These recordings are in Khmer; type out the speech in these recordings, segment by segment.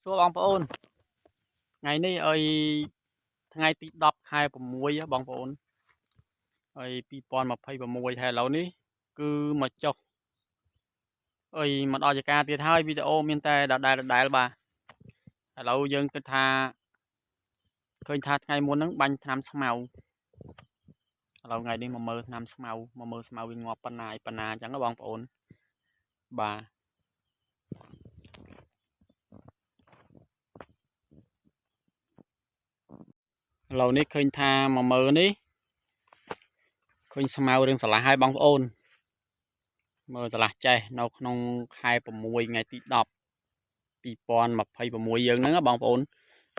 សួរបងប្អូនថ្ងៃនេះឲ្យថ្ងៃទី10ខែ6បងប្អូនហើយ2026ហើយឥឡូវនេះគឺមកចុះអីមកដល់ចការទៀតហើយវីដេអូមានតែដដែលបាទឥឡូវយើងគិតថាឃើញថាថ្ងៃមុនហ្នឹងបាញ់ថ្នាំស្មៅឥឡូវថ្ងៃនេះមកមើលថ្នាំស្មៅមកមើលស្មៅវាងាប់ប៉ុណ្ណាឯប៉ុណ្ណាអញ្ចឹងបងប្អូនបាទឥឡូវនេះឃើញថាមកមើលនេះឃើញស្មៅរឿងស្រឡះហើយបងប្អូនមើលស្រឡះចេះនៅក្នុងខែ6ថ្ងៃទី10 2026យើងហ្នឹងបងប្អូន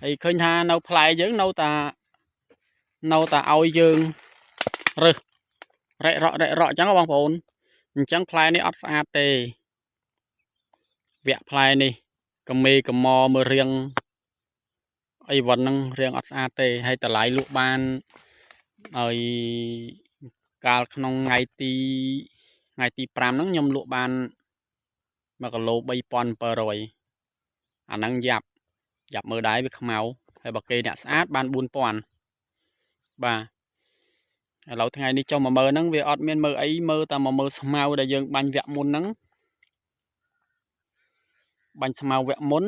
ហើយឃើញថានៅផ្លែយើងនៅតាឲ្យយើងរើសរ៉ក់អញ្ចឹងបងប្អូនអញ្ចឹងផ្លែនេះអត់ស្អាតទេវគ្គផ្លែនេះកមេកមមើលរៀងអីវ៉ាន់ហ្នឹងរៀងអត់ស្អាតទេហើយតម្លៃលក់បានហើយកាលក្នុងថ្ងៃទី5ហ្នឹងខ្ញុំលក់បាន1គីឡូ3700អាហ្នឹងយ៉ាប់មើលដែរវាខ្មៅហើយបើគេអ្នកស្អាតបាន4000បាទឥឡូវថ្ងៃនេះចុះមកមើលហ្នឹងវាអត់មានមើលអីមើលតែមកមើលស្មៅដែលយើងបាញ់វគ្គមុនហ្នឹងបាញ់ស្មៅវគ្គមុន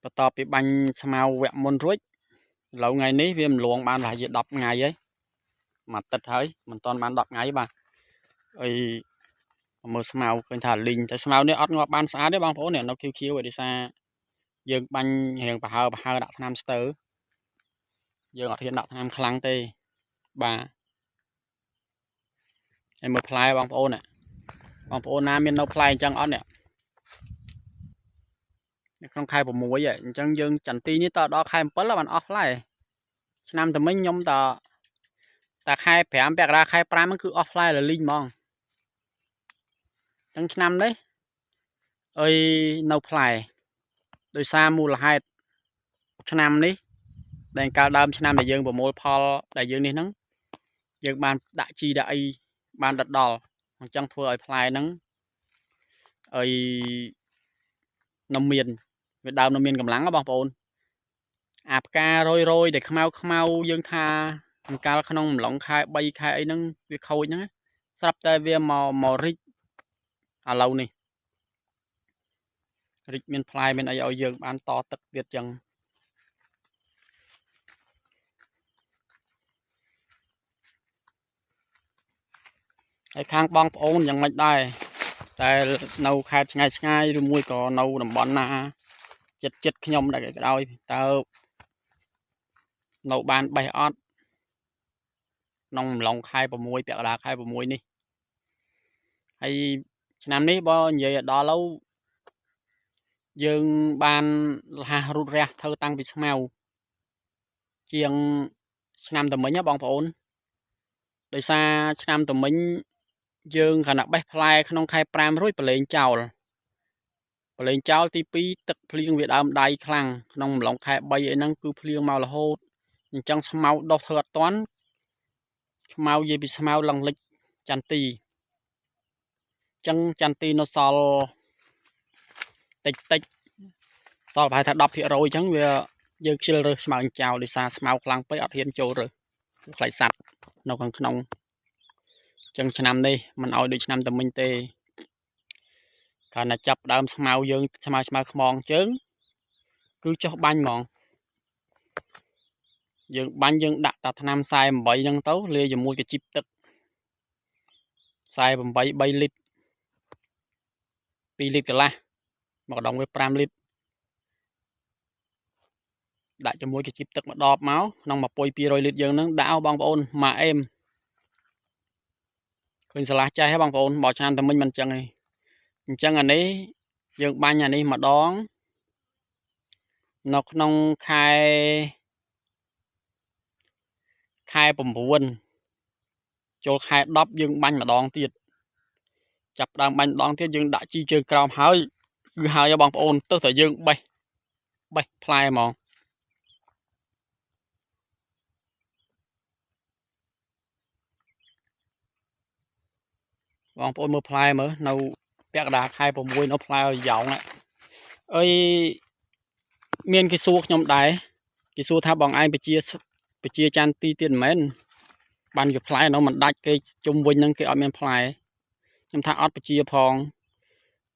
បន្ទាប់ពីបាញ់ស្មៅវគ្គមុនរួចឥឡូវថ្ងៃនេះវាមលងបានប្រហែលជា10ថ្ងៃហើយមួយអាទិត្យហើយមិនទាន់បាន10ថ្ងៃបាទអីមើលស្មៅឃើញថាលីងតែស្មៅនេះអត់ងាប់បានស្អាតទេបងប្អូននេះនៅខៀវៗឯដោយសារយើងបាញ់រៀងប្រហើរដាក់ថ្នាំស្ទើយើងអត់ហ៊ានដាក់ថ្នាំខ្លាំងទេបាទហើយមើលផ្លែបងប្អូននេះបងប្អូនណាមាននៅផ្លែអញ្ចឹងអត់នេះនៅក្នុងខែ6អញ្ចឹងយើងចន្ទីនេះតដល់ខែ7បានអស់ផ្លែឆ្នាំតែមិញខ្ញុំតតែខែ5ពាក់កណ្ដាលខែ5ហ្នឹងគឺអស់ផ្លែលលីងហ្មងអញ្ចឹងឆ្នាំនេះអីនៅផ្លែដោយសារមូលហេតុឆ្នាំនេះដែលកាលដើមឆ្នាំដែលយើងប្រមូលផលដែលយើងនេះហ្នឹងយើងបានដាក់ជីដាក់អីបានដល់អញ្ចឹងធ្វើឲ្យផ្លែហ្នឹងអីនៅមានវាដើមនៅមានកម្លាំងបងប្អូនអាផ្ការយដែលខ្មៅយើងថាអង្កាលក្នុងអំឡុងខែ3ខែអីហ្នឹងវាខូចហ្នឹងស្រាប់តែវាមករិចឥឡូវនេះរិចមានផ្លែមានអីឲ្យយើងបានតទឹកទៀតចឹងហើយខាងបងប្អូនយ៉ាងម៉េចដែរតែនៅខេត្តឆ្ងាយឬមួយក៏នៅតំបន់ណាចិត្តខ្ញុំដែរក៏ដោយតើនៅបានបេះអត់ក្នុងអំឡុងខែ6ពាក់កណ្ដាលខែ6នេះហើយឆ្នាំនេះបើនិយាយឲ្យដល់ទៅយើងបានលះរូតរះធ្វើតាំងពីស្មៅជាងឆ្នាំតមិញណាបងប្អូនដោយសារឆ្នាំតមិញយើងខណៈបេះផ្លែក្នុងខែ5រួចប្រឡែងចោលទី2ទឹកភ្លៀងវាដើមដៃខ្លាំងក្នុងអំឡុងខែ3អីហ្នឹងគឺភ្លៀងមករហូតអញ្ចឹងស្មៅដុះធ្វើអត់ទាន់ស្មៅនិយាយពីស្មៅឡើងលិចចន្ទីអញ្ចឹងចន្ទីនៅសល់តិចសល់ប្រហែលថា10%អញ្ចឹងវាយើងខ្ជិលរើសស្មៅចោលដោយសារស្មៅខ្លាំងពេកអត់ហ៊ានចូលរើសខ្លាចសัตว์នៅខាងក្នុងអញ្ចឹងឆ្នាំនេះមិនឲ្យដូចឆ្នាំតែមិញទេកាលណាចាប់ដើមស្មៅយើងស្មៅខ្មងជើងគឺចុះបាញ់ហ្មងយើងបាញ់យើងដាក់តាថ្នាំ48ហ្នឹងទៅលាយជាមួយកញ្ជីបទឹក48 3លីត្រ2លីត្រកន្លះមកដងវា5លីត្រដាក់ជាមួយកញ្ជីបទឹកម្ដបមកក្នុង1200លីត្រយើងហ្នឹងដាក់ឲ្យបងប្អូនមកអេមឃើញស្រឡះចេះហ៎បងប្អូនបើឆ្នាំតែមិញមិនអញ្ចឹងទេអញ្ចឹងអានេះយើងបាញ់អានេះម្ដងនៅក្នុងខែ9ចូលខែ10យើងបាញ់ម្ដងទៀតចាប់ដើមបាញ់ម្ដងទៀតយើងដាក់ជីជើងក្រោមហើយគឺហើយបងប្អូនទោះតែយើងបេះផ្លែហ្មងបងប្អូនមើលផ្លែមើលនៅពាក់កណ្ដាលខែ6នៅផ្លែយ៉ោង អីមានគេសួរខ្ញុំដែរ គេសួរថាបងឯងពជាពជាចន្ទទីទៀតមិនមែនបានគេផ្លែនោះមិនដាច់ គេជុំវិញហ្នឹងគេអត់មានផ្លែ ខ្ញុំថាអត់ពជាផង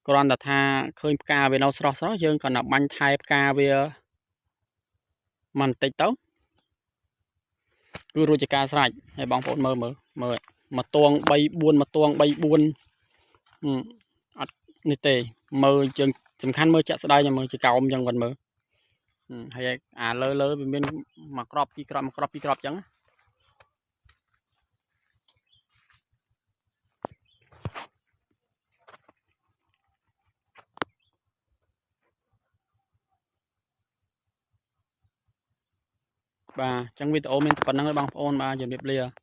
គ្រាន់តែថាឃើញផ្កាវានៅស្រស់ស្រស់ យើងគ្រាន់តែបាញ់ថែផ្កាវាមិនបន្តិចទៅ គឺរួចជាការស្រេចហើយ។ បងប្អូនមើលមើលមើល មួយតង3 4 មួយតង3 4 អត់នេះទេ មើលជើងសំខាន់ មើលចាក់ស្ដែង មើលជាកោមអញ្ចឹង គាត់មើលហើយ អាលើលើវាមានមួយក្របពីរក្រប មួយក្របពីរក្របអញ្ចឹង។ បាទ អញ្ចឹងវីដេអូមានតែប៉ុណ្្នឹងឯងបងប្អូន។ បាទ ជំរាបលា។